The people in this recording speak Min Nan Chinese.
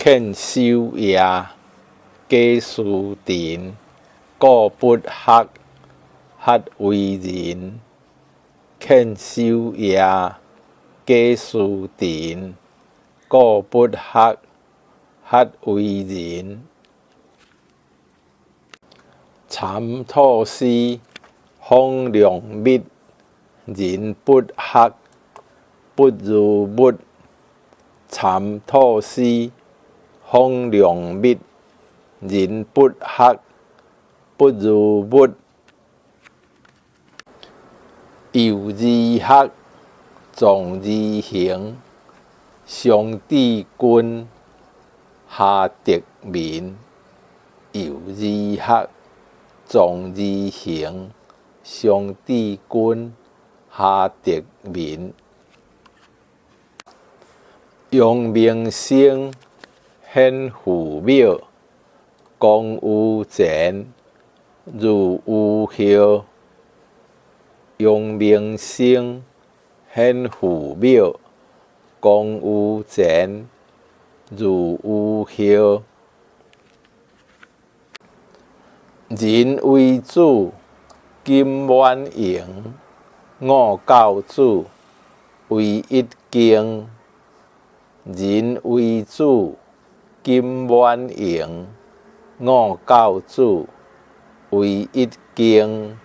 勸守夜，假思陳，故不學，學為人。勸守夜，假思陳，故不學，學為人。蠶吐絲，風量密，人不學，不如物。蠶吐絲，風量密，人不學，不如物。幼而學，壯而行，上智君，下德民。幼而學，壯而行，上智君，下德民。揚名聲，顯父廟，公有前，汝有後。揚名聲，顯父廟，公有前，汝有後。人為主，金滿盈；五教主，唯一經。人為主，金滿盈；五教主，唯一經。